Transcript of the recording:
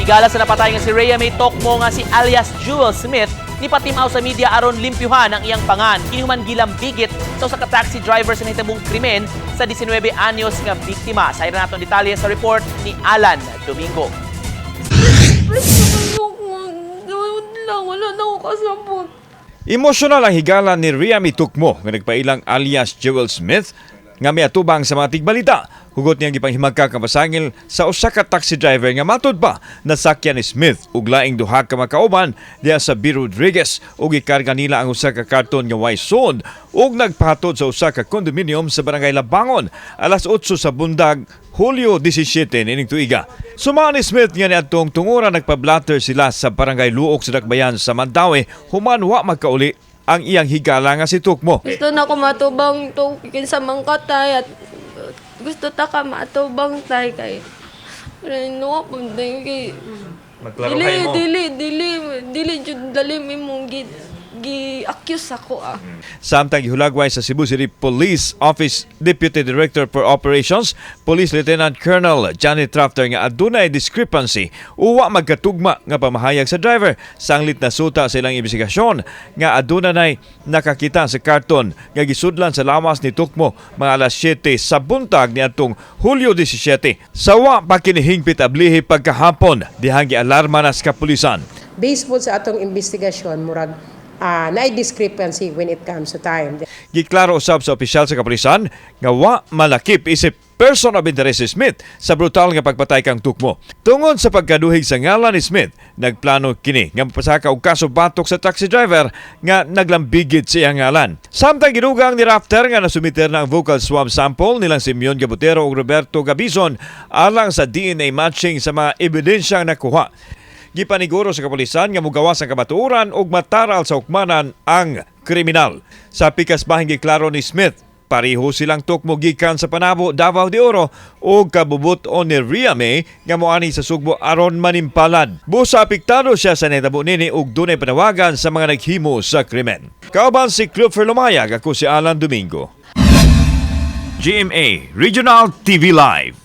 Higala sa napatay nga si Rhea May Tocmo nga si alias Jewel Smith nipatimaw sa media aron limpyuhan ang iyang pangan. Kini human gilambigit sa usa ka taxi driver sa nahitabo krimen sa 19 anyos nga biktima. Sa nato ang detalye sa report ni Alan Domingo. Lang, wala na ako kasabot. Emosyonal ang higala ni Rhea Mitukmo nga nagpailang alias Jewel Smith nga miatubang sa mga tigbalita. Hugot niyang gipanghimagka ang pasangil sa usa ka taxi driver nga matud pa nasakyan ni Smith ug laing duha ka makauban diha sa B. Rodriguez ug gikarga nila ang usa ka karton nga way sud ug nagpahatod sa usa ka condominium sa Barangay Labangon alas 8 sa bundag, Hulyo 17 niining tuiga. Suma ni Smith nga niadtong tungura nagpa-blatter sila sa Barangay Luok sa Dakbayan sa Mandaue human wa magkauli ang iyang higala nga si Tukmo. Gusto na ko matubang to kinsa man ka tay at gusto ta ka matubang tay kay pero no po kay dili dili dili dili jud dali imong gi gi-accuse ako ah. Samtang gihulagway sa Cebu City Police Office Deputy Director for Operations, Police Lieutenant Colonel Janet Rafter nga adunay discrepancy o wa magkatugma nga pamahayag sa driver, sanglit nasuta sa ilang investigasyon nga aduna nay nakakita sa karton nga gisudlan sa lawas ni Tukmo mga alas 7 sa buntag niadtong Hulyo 17. Sa wa pa kini hingpit ablihi pagkahapon dihang gialarma na sa kapulisan. Based po sa atong investigasyon, murag naay discrepancy when it comes to time. Giklaro usab sa opisyal sa kapulisan nga wa malakip isip person of interest si Smith sa brutal nga pagpatay kang Tukmo. Tungod sa pagkaduhig sa ngalan ni Smith, nagplano kini nga mapasaka og kaso batok sa taxi driver nga naglambigit sa iyang ngalan. Samtang gidugang ni Rafter nga nasumiter na ang vocal swab sample nilang Simeon Gabutero ug Roberto Gabizon alang sa DNA matching sa mga ebidensyang nakuha. Gipaniguro sa kapulisan nga mugawas ang kamatuoran ug mataral sa hukmanan ang kriminal. Sa pikas bahin giklaro ni Smith, pareho silang Tukmo gikan sa Panabo, Davao de Oro ug kabubut-on ni Rhea May nga moani sa Sugbo aron manimpalad. Busa apektado siya sa nahitabo nini ug dunay panawagan sa mga naghimo sa krimen. Kauban si Clifford Lumayag, ako si Alan Domingo. GMA Regional TV Live.